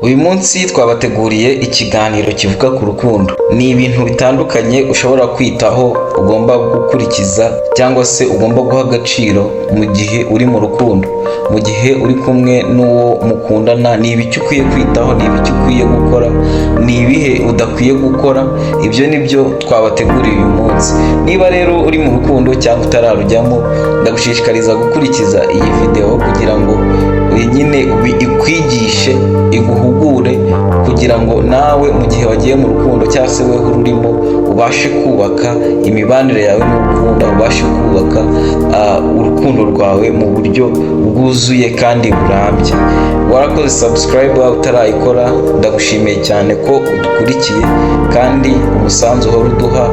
Uyu munsi twabateguriye ikiganiro kivuga ku rukundo. Ni ibintu bitandukanye ushobora kwitaho, ugomba gukurikiza cyangwa se ugomba guha agaciro mu gihe uri mu rukundo, mu gihe uri kumwe n'uwo mukundana. Ni ibiki ukwiye kwitaho? Ni ibiki ukwiye gukora? Ni ibihe udakwiye gukora? Ibyo ni byo twabateguriye uyu munsi. Niba rero uri mu rukundo cyangwa utararujyamo, ndagushishikariza gukurikiza iyi videwo kugira ngo nyine ikwigishe, iguhugure, kugira ngo nawe mu gihe wagiye mu rukundo cyangwa se weho ururimo, ubashe kubaka imibanire yawe n'ukunda, ubashe kubaka urukundo rwawe mu buryo bwuzuye kandi burambye. Warakoze subscribe waba utarayikora, ndagushimiye cyane ko udukurikiye, kandi umusanzu uhora uduha,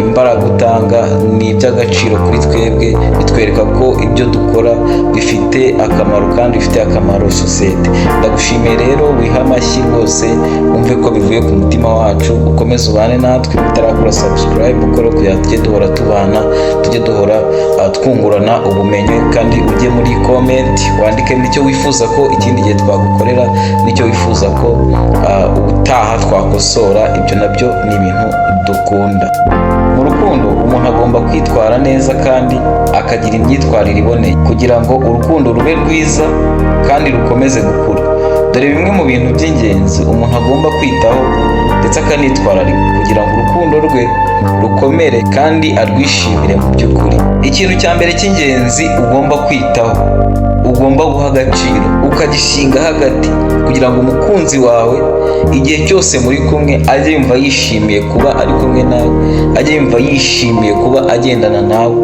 imbaraga utanga ni iby'agaciro kuri twebwe. Bitwereka ko ibyo dukora bifite akamaro kandi bifitiye akamaro sosiyete. Ndagushimiye rero, wiha amashyi rwose, wumve ko bivuye ku mutima wacu. Ukomeze ubane natwe. Utarakora subscribe, ukore kugira ngo tujye duhora tubana, tujye duhora twungurana ubumenyi. Kandi ujye muri comment wandikemo icyo wifuza ko ikindi gihe twagukorera n'icyo wifuza ko ubutaha twakosora. Ibyo nabyo ni ibintu dukunda. Mu rukundo umuntu agomba kwitwara neza kandi akagira imyitwarire iboneye kugira ngo urukundo rube rwiza kandi rukomeze gukura. Dore bimwe mu bintu by'ingenzi umuntu agomba kwitaho ndetse akanitwararika kugira ngo urukundo rwe rukomere kandi arwishimire mu by'ukuri. Ikintu cya mbere cy'ingenzi ugomba kwitaho, ugomba guha agaciro, ukagishinga hagati kugira ngo umukunzi wawe igihe cyose muri kumwe ajye yumva yishimiye kuba ari kumwe nawe, ajye yumva yishimiye kuba agendana nawe,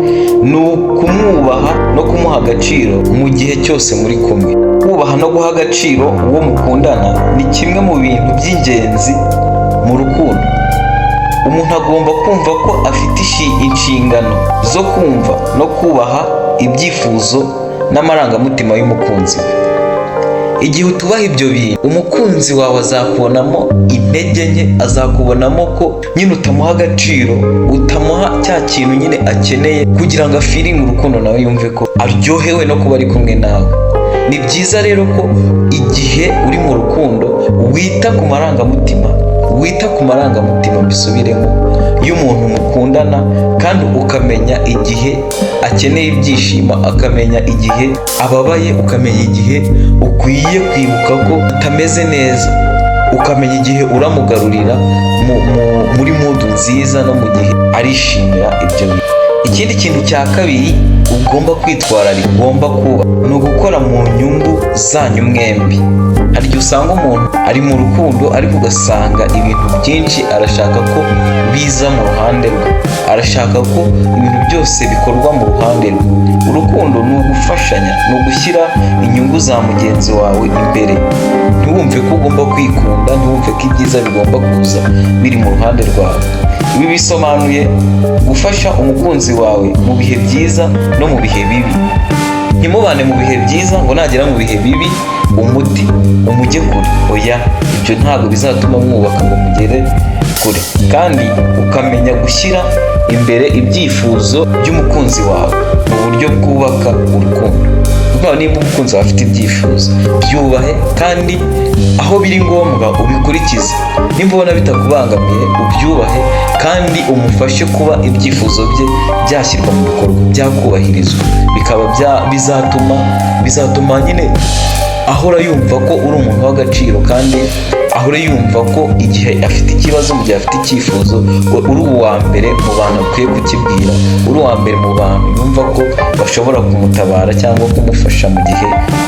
ni ukumwubaha no kumuha agaciro mu gihe cyose muri kumwe. Kubaha no guha agaciro uwo mukundana ni kimwe mu bintu by'ingenzi mu rukundo. Umuntu agomba kumva ko afite inshingano zo kumva no kubaha ibyifuzo n'amarangamutima y'umukunzi we. Igihe utubaha ibyo bintu, umukunzi wawe azakubonamo intege nke, azakubonamo ko nyine utamuha agaciro, utamuha cya kintu nyine akeneye kugira ngo afeelinge urukundo, nawe yumve ko aryohewe no kuba ari kumwe nawe. Ni byiza rero ko igihe uri mu rukundo wita ku marangamutima, wita ku marangamutima, mbisubiremo, y'umuntu mukundana, kandi ukamenya igihe akeneye ibyishimo, akamenya igihe ababaye, ukamenya igihe ukwiye kwibuka ko atameze neza, ukamenya igihe uramugarurira muri mood nziza no mu gihe arishimira ibyo bintu. Ikindi kintu cya kabiri ugomba kwitwararika, ugomba kuba, ni ugukora mu nyungu zanyu mwembi. Hari igihe usanga umuntu ari mu rukundo ariko ugasanga ibintu byinshi arashaka ko biza mu ruhande rwe, arashaka ko ibintu byose bikorwa mu ruhande rwe. Urukundo ni ugufashanya, ni ugushyira inyungu za mugenzi wawe imbere. Ntiwumve ko ugomba kwikunda, ntiwumve ko ibyiza bigomba kuza biri mu ruhande rwawe. Ibi bisobanuye gufasha umukunzi wawe mu bihe byiza no mu bihe bibi. Ntimubane mu bihe byiza ngo nagera mu bihe bibi umuti umujye kure. Oya, ibyo ntabwo bizatuma mwubaka ngo mugere kure. Kandi ukamenya gushyira imbere ibyifuzo by'umukunzi wawe mu buryo bwubaka urukundo. Kuko niba umukunzi wawe afite ibyifuzo, byubahe kandi aho biri ngombwa ubikurikize. Nimba ubona bitakubangamiye, ubyubahe kandi umufashe kuba ibyifuzo bye byashyirwa mu bikorwa, byakubahirizwa, bikaba bizatuma nyine ahora yumva ko uri umuntu w'agaciro, kandi ahora yumva ko igihe afite ikibazo, mu gihe afite icyifuzo, uri uwa mbere mu bantu akwiye kukibwira, uri uwa mbere mu bantu yumva ko bashobora kumutabara cyangwa kumufasha mu gihe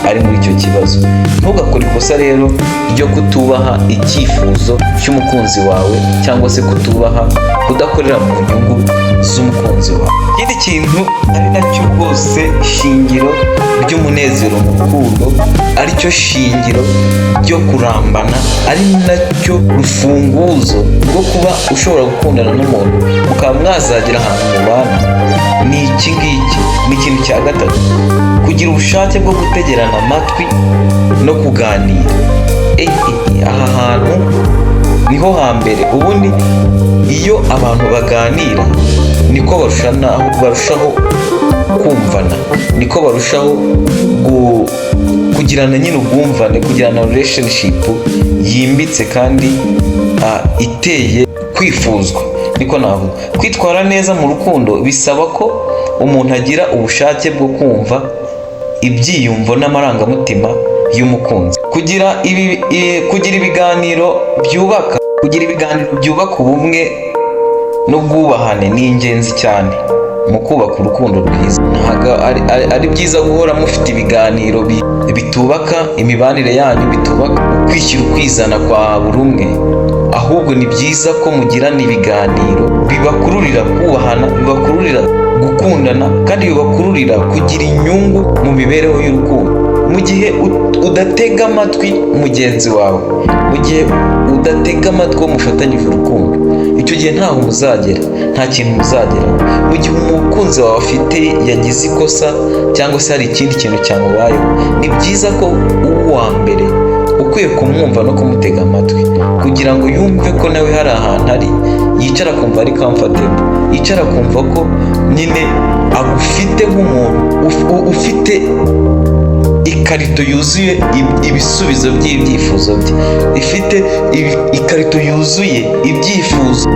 ari muri icyo kibazo. Ntugakore ikosa rero ryo kutubaha icyifuzo cy'umukunzi wawe cyangwa se kutubaha, kudakorera mu nyungu z'umukunzi wawe. Ikindi kintu ari nacyo rwose shingiro ry'umunezero mu rukundo, aricyo shingiro ryo kurambana, ari nacyo rufunguzo rwo kuba ushobora gukundana n'umuntu mukaba mwazagera ahantu mubana, ni iki ngiki, ni ikintu cya gatatu: kugira ubushake bwo gutegerana amatwi no kuganira. Aha hantu niho hambere. Ubundi iyo abantu baganira niko barushaho kumvana, niko barushaho kugira Kugirana nyine ubwumvane, kugirana relationship yimbitse kandi iteye kwifuzwa, niko navuga. Kwitwara neza mu rukundo bisaba ko umuntu agira ubushake bwo kumva ibyiyumvo n'amarangamutima y'umukunzi. Kugira ibiganiro byubaka ubumwe n'ubwubahane ni ingenzi cyane mu kubaka urukundo rwiza. Ntabwo ari byiza guhora mufite ibiganiro bitubaka imibanire yanyu, bitubaka ukwishyira ukwizana kwa buri umwe. Ahubwo ni byiza ko mugirana ibiganiro bibakururira kubahana, bibakururira gukundana, kandi bibakururira kugira inyungu mu mibereho y'urukundo. Mu gihe udatega amatwi mugenzi wawe, mu gihe udatega amatwi uwo mufatanyije urukundo, icyo gihe ntaho muzagera, nta kintu muzageraho. Mu gihe umukunzi wawe afite yagize ikosa cyangwa se hari ikindi kintu cyamubayeho, ni byiza ko uba uwa mbere ukwiye kumwumva no kumutega amatwi, kugira ngo yumve ko nawe hari ahantu ari yicara akumva ari comfortable, yicara akumva ko nyine agufite nk'umuntu ufite ikarito yuzuye ibisubizo by'ibyifuzo bye, ifite ikarito yuzuye ibyifuzo,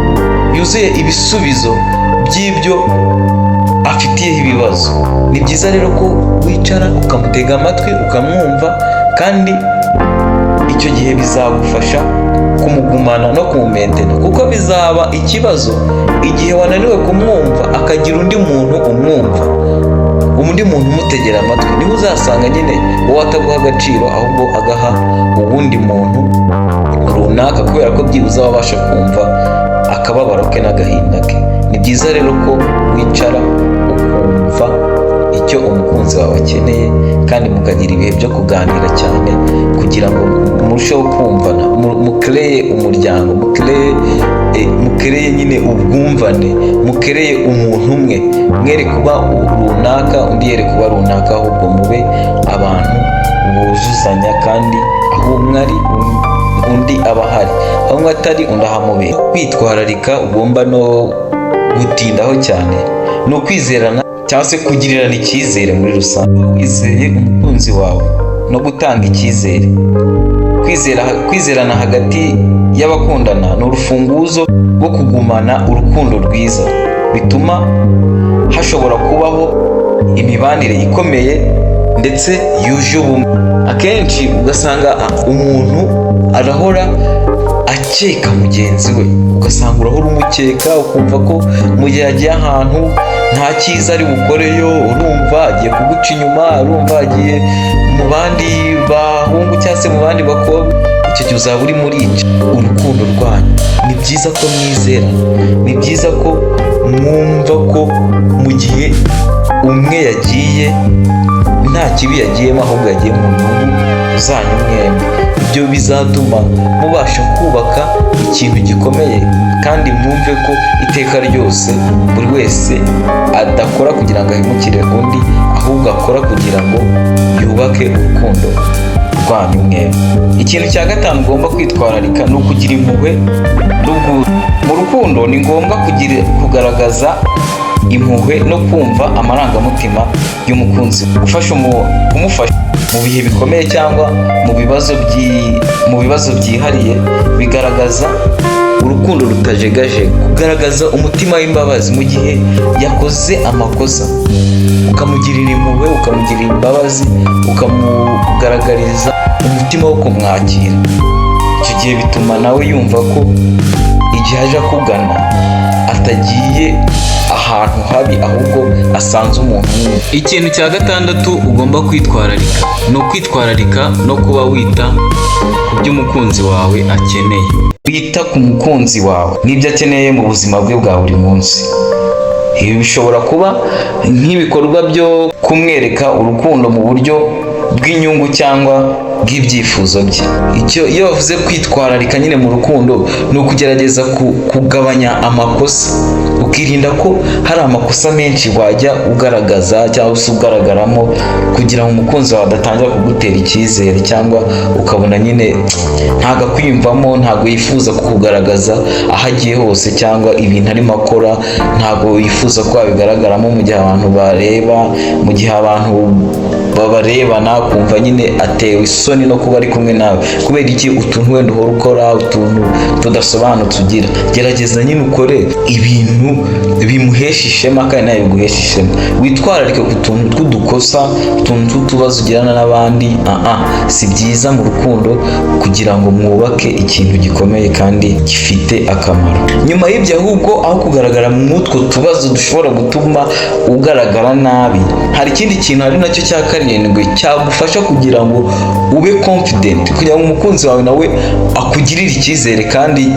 yuzuye ibisubizo by'ibyo afitiyeho ibibazo. Ni byiza rero ko wicara ukamutega amatwi, ukamwumva, kandi icyo gihe bizagufasha kumugumana no kumumaintaina, kuko bizaba ikibazo igihe wananiwe kumwumva akagira undi muntu umwumva, undi muntu umutegera amatwi. Niho uzasanga nyine wowe ataguha agaciro, ahubwo agaha uwundi muntu runaka, kubera ko byibuze aba abasha kumva akababaro ke n'agahinda ke. Ni byiza rero ko wicara ukumva icyo umukunzi wawe akeneye, kandi mukagira ibihe byo kuganira cyane kugira ngo murusheho kumvana, mukereye umuryango, mukereye nyine ubwumvane, mukereye umuntu umwe. Mwere kuba runaka, undi yere kuba runaka, ahubwo mube abantu buzuzanya, kandi aho umwe ari undi aba ahari, aho umwe atari undi ahamubera. Kwitwararika ugomba no gutindaho cyane ni ukwizerana cyangwa se kugirirana icyizere muri rusange. Wizeye umukunzi wawe no gutanga icyizere. Kwizerana hagati y'abakundana ni urufunguzo rwo kugumana urukundo rwiza. Bituma hashobora kubaho imibanire ikomeye ndetse yuje ubumwe. Akenshi ugasanga umuntu arahora akeka mugenzi we, ugasanga urahora umukeka, ukumva ko mu gihe agiye ahantu nta cyiza ari bukoreyo, urumva agiye kuguca inyuma, urumva agiye mu bandi bahungu cyangwa se mu bandi bakobwa. Icyo gihe uzaba uri murica urukundo rwanyu. Ni byiza ko mwizerana, ni byiza ko mwumva ko mu gihe umwe yagiye nta kibi yagiyemo, ahubwo yagiye mu nyungu zanyu mwembi. Ibyo bizatuma mubasha kubaka ikintu gikomeye, kandi mwumve ko iteka ryose buri wese adakora kugira ngo ahemukire undi, ahubwo akora kugira ngo yubake urukundo rwanyu mwembi. Ikintu cya gatanu ugomba kwitwararika ni ukugira impuhwe n'ubwuzu mu rukundo. Ni ngombwa kugaragaza impuhwe no kumva amarangamutima y'umukunzi. Gufasha kumufasha mu bihe bikomeye cyangwa mu bibazo byihariye bigaragaza urukundo rutajegajega. Kugaragaza umutima w'imbabazi mu gihe yakoze amakosa, ukamugirira impuhwe, ukamugirira imbabazi, ukamugaragariza umutima wo kumwakira, icyo gihe bituma nawe yumva ko igihe aje akugana atagiye ahantu habi, ahubwo asanze umuntu umwe. Ikintu cya gatandatu ugomba kwitwararika ni ukwitwararika no kuba wita ku byo umukunzi wawe akeneye. Wita ku mukunzi wawe n'ibyo akeneye mu buzima bwe bwa buri munsi. Ibi bishobora kuba nk'ibikorwa byo kumwereka urukundo mu buryo bw'inyungu cyangwa bw'ibyifuzo bye. Icyo iyo bavuze kwitwararika nyine mu rukundo, ni ukugerageza kugabanya amakosa, ukirinda ko hari amakosa menshi wajya ugaragaza cyangwa se ugaragaramo, kugira ngo umukunzi wawe adatangira kugutera icyizere, cyangwa ukabona nyine ntabwo akwiyumvamo, ntabwo yifuza kukugaragaza aho agiye hose, cyangwa ibintu arimo akora ntabwo yifuza ko wabigaragaramo mu gihe abantu bareba, mu gihe abantu Babarebana akumva nyine atewe isoni no kuba ari kumwe nawe. Kubera iki? Utuntu wenda uhora ukora, utuntu tudasobanutse ugira. Gerageza nyine ukore ibintu bimuhesha ishema kandi nawe biguhesha ishema. Witwararike ku tuntu tw'udukosa, utuntu tw'utubazo ugirana n'abandi. Si byiza mu rukundo, kugira ngo mwubake ikintu gikomeye kandi gifite akamaro. Nyuma y'ibyo ahubwo, aho kugaragara mw'utwo tubazo dushobora gutuma ugaragara nabi, hari ikindi kintu, ari nacyo cya karindwi, cyagufasha kugira ngo ube confident, kugira ngo umukunzi wawe nawe akugirire icyizere kandi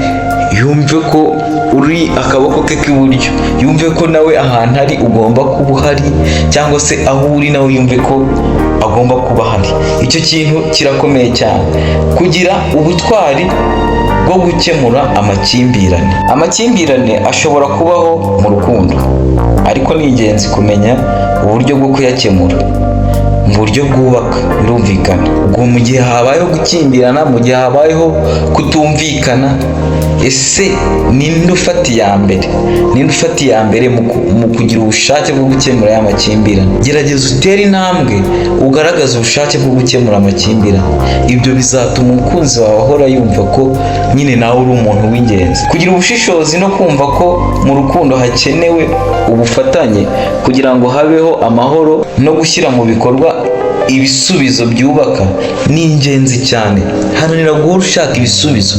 yumve ko uri akaboko ke k'iburyo, yumve ko nawe ahantu ari ugomba kuba uhari, cyangwa se aho uri nawe yumve ko agomba kuba ahari. Icyo kintu kirakomeye cyane: kugira ubutwari bwo gukemura amakimbirane. Amakimbirane ashobora kubaho mu rukundo, ariko ni ingenzi kumenya uburyo bwo kuyakemura mu buryo bwubaka. Birumvikana, ubwo mu gihe habayeho gukimbirana, mu gihe habayeho kutumvikana, ese ninde ufata iya mbere? Ninde ufata iya mbere mu kugira ubushake bwo gukemura ya makimbirane? Gerageza utere intambwe, ugaragaze ubushake bwo gukemura amakimbirane. Ibyo bizatuma umukunzi wawe ahora yumva ko nyine nawe uri umuntu w'ingenzi. Kugira ubushishozi no kumva ko mu rukundo hakenewe ubufatanye kugira ngo habeho amahoro, no gushyira mu bikorwa ibisubizo byubaka ni ingenzi cyane. Haranira guhora ushaka ibisubizo,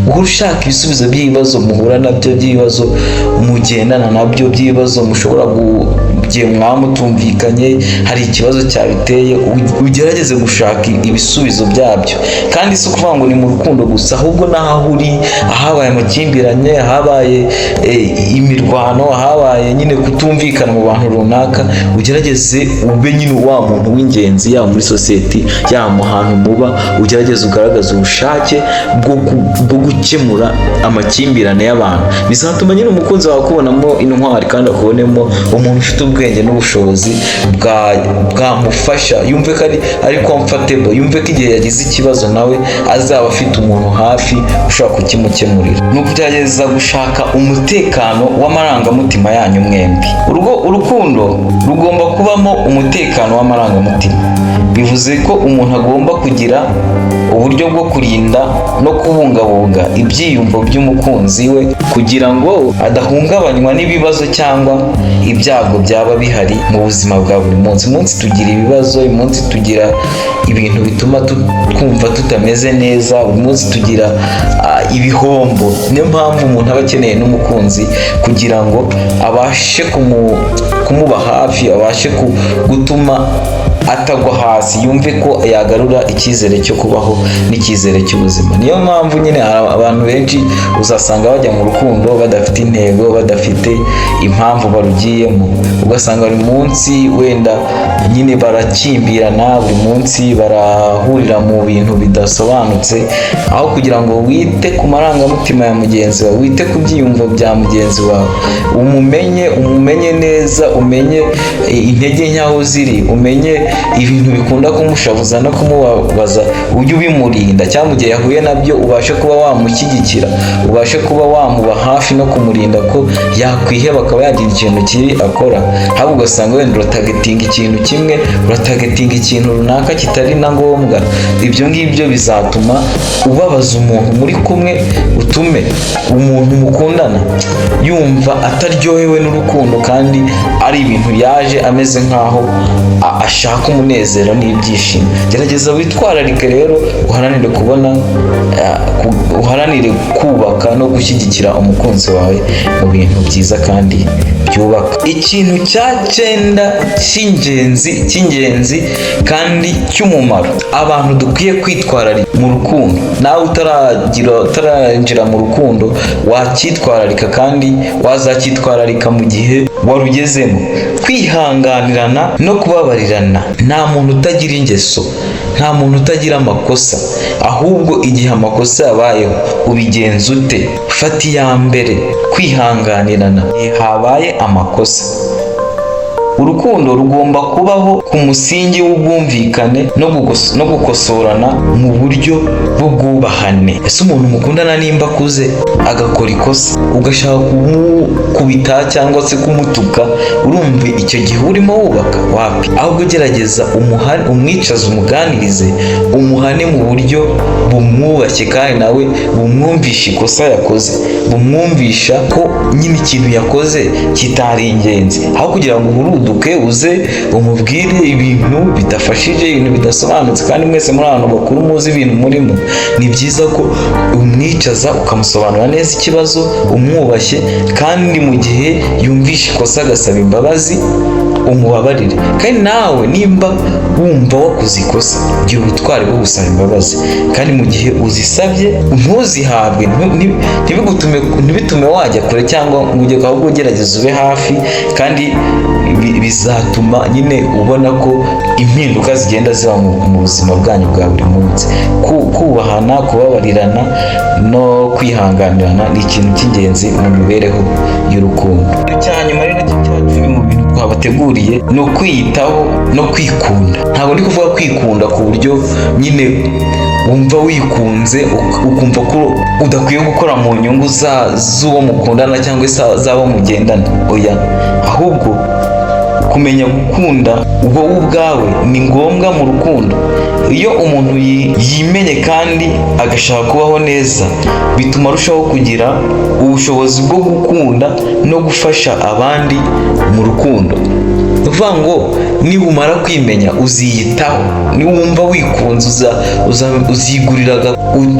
guhora ushaka ibisubizo by'ibibazo muhura nabyo, by'ibibazo mugendana nabyo, by'ibibazo mushobora igihe mwaba mutumvikanye hari ikibazo cyabiteye, ugerageze gushaka ibisubizo byabyo. Kandi si ukuvuga ngo ni mu rukundo gusa, ahubwo n'aho uri, ahabaye amakimbirane, ahabaye imirwano, ahabaye nyine kutumvikana mu bantu runaka, ugerageze ube nyine wa muntu w'ingenzi, yaba muri sosiyete, yaba mu hantu muba. Ugerageze ugaragaze ubushake bwo gukemura amakimbirane y'abantu. Bizatuma nyine umukunzi wawe akubonamo intwari kandi akubonemo umuntu ufite ubwenge n'ubushobozi bwamufasha, yumve ko ari comfortable, yumve ko igihe yagize ikibazo nawe azaba afite umuntu hafi ushobora kukimukemurira. Ni ukugerageza gushaka umutekano w'amarangamutima yanyu mwembi. Urugo, urukundo rugomba kubamo umutekano w'amarangamutima. Bivuze ko umuntu agomba kugira uburyo bwo kurinda no kubungabunga ibyiyumvo by'umukunzi we, kugira ngo adahungabanywa n'ibibazo cyangwa ibyago byaba bihari mu buzima bwa buri munsi. Umunsi tugira ibibazo, uyu munsi tugira ibintu bituma twumva tutameze neza, buri munsi tugira ibihombo. Niyo mpamvu umuntu aba akeneye n'umukunzi kugira ngo abashe kumuba hafi, abashe gutuma atagwa hasi, yumve ko yagarura icyizere cyo kubaho n'icyizere cy'ubuzima. Niyo mpamvu nyine hari abantu benshi uzasanga bajya mu rukundo badafite intego, badafite impamvu barugiyemo. Ugasanga buri munsi wenda nyine barakimbirana, buri munsi barahurira mu bintu bidasobanutse. Aho kugira ngo wite ku marangamutima ya mugenzi wawe, wite ku byiyumvo bya mugenzi wawe, umumenye, umumenye neza, umenye intege nke aho ziri, umenye ibintu bikunda kumushavuza no kumubabaza, ujye ubimurinda, cyangwa mu gihe yahuye nabyo ubashe kuba wamushyigikira, ubashe kuba wamuba hafi no kumurinda ko yakwiheba akaba yagira ikintu kibi akora. Ahubwo ugasanga wenda uratargetinga ikintu kimwe, uratargetinga ikintu runaka kitari na ngombwa. Ibyo ngibyo bizatuma ubabaza umuntu muri kumwe, utume umuntu mukundana yumva ataryohewe n'urukundo, kandi ari ibintu yaje ameze nk'aho ashaka umunezero n'ibyishimo. Gerageza witwararike rero, uharanire kubona uharanire kubaka no gushyigikira umukunzi wawe mu bintu byiza kandi byubaka. Ikintu cya cyenda cy'ingenzi kandi cy'umumaro abantu dukwiye kwitwararika mu rukundo, nawe utarinjira mu rukundo wacyitwararika, kandi wazacyitwararika mu gihe warugezemo: kwihanganirana no kubabarirana. Nta muntu utagira ingeso, nta muntu utagira amakosa. Ahubwo igihe amakosa yabayeho ubigenza ute? Fata iya mbere kwihanganirana. Igihe habaye amakosa, Urukundo rugomba kubaho ku musingi w'ubwumvikane no gukosorana mu buryo bw'ubwubahane. Ese umuntu mukundana nimba akuze agakora ikosa, ugashaka kumukubita cyangwa se kumutuka, urumva icyo gihe urimo wubaka? Wapi! Ahubwo gerageza umwicaze, umuganirize, umuhane mu buryo bumwubashye kandi nawe bumwumvisha ikosa yakoze, bumwumvisha ko nyine ikintu yakoze kitari ingenzi, aho kugira ngo uhuruduke uze umubwire ibintu bidafashije, ibintu bidasobanutse, kandi mwese muri abantu bakuru muzi ibintu murimo. Ni byiza ko umwicaza, ukamusobanurira neza ikibazo umwubashye, kandi mu gihe yumvishe ikosa agasaba imbabazi, umubabarire. Kandi nawe nimba wumva wakoze ikosa, gira ubutwari bwo gusaba imbabazi. Kandi mu gihe uzisabye ntuzihabwe, ntibitume wajya kure cyangwa ngo ujye, ahubwo ugerageza ube hafi, kandi bizatuma nyine ubona ko impinduka zigenda ziba mu buzima bwanyu bwa buri munsi. Kubahana, kubabarirana no kwihanganirana ni ikintu cy'ingenzi mu mibereho y'urukundo. Icya nyuma rero cya 10 mu bintu twabateguriye ni ukwiyitaho no kwikunda. Ntabwo ndi kuvuga kwikunda ku buryo nyine wumva wikunze ukumva ko udakwiye gukora mu nyungu z'uwo mukundana cyangwa se z'abo mugendana. Oya, ahubwo kumenya gukunda wowe ubwawe ni ngombwa mu rukundo. Iyo umuntu yimenye kandi agashaka kubaho neza, bituma arushaho kugira ubushobozi bwo gukunda no gufasha abandi mu rukundo. Ni ukuvuga ngo nibumara kwimenya uziyitaho, niwumva wikunze uzigurira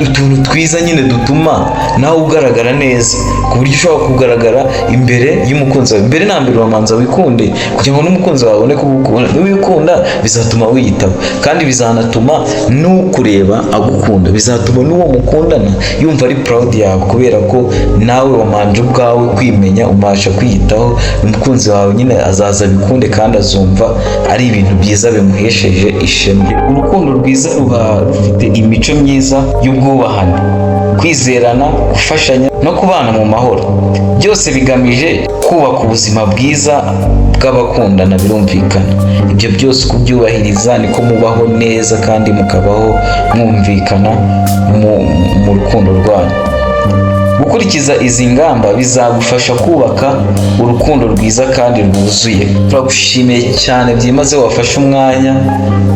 utuntu twiza nyine dutuma nawe ugaragara neza, ku buryo ushobora kugaragara imbere y'umukunzi wawe. Mbere na mbere uramanza wikunde kugira ngo n'umukunzi wawe abone kugukunda. Niwikunda bizatuma wiyitaho, kandi bizanatuma n'ukureba agukunda, bizatuma n'uwo mukundana yumva ari proud yawe, kubera ko nawe wamanje ubwawe kwimenya, ubasha kwiyitaho. Umukunzi wawe nyine azaza abikunde kandi azumva ari ibintu byiza bimuhesheje ishema. Urukundo rwiza ruba rufite imico myiza y'ubwubahane, kwizerana, gufashanya no kubana mu mahoro, byose bigamije kubaka ubuzima bwiza bw'abakundana. Birumvikana, ibyo byose uko ubyubahiriza niko mubaho neza kandi mukabaho mwumvikana mu rukundo rwanyu. Gukurikiza izi ngamba bizagufasha kubaka urukundo rwiza kandi rwuzuye. Turagushimiye cyane byimazeyo wafashe umwanya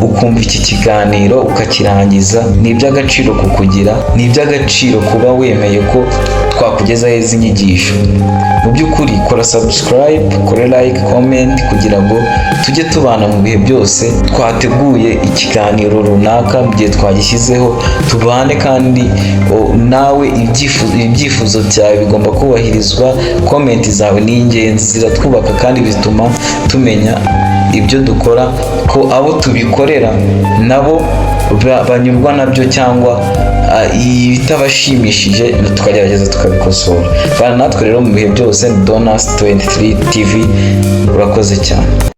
ukumva iki kiganiro ukakirangiza. Ni iby'agaciro kukugira, ni iby'agaciro kuba wemeye ko twakugezaho izi nyigisho. Mu by'ukuri kora subscribe, kore like, comment, kugira ngo tujye tubana mu bihe byose twateguye ikiganiro runaka. Mu gihe twagishyizeho tubane, kandi nawe ibyifuzo byawe bigomba kubahirizwa. Comment zawe ni ingenzi, ziratwubaka kandi bituma tumenya ibyo dukora, ko abo tubikorera nabo banyurwa nabyo, cyangwa ibitabashimishije tukagerageza tukabikosora. Bana natwe rero mu bihe byose. Ni Donas 23 TV. Urakoze cyane.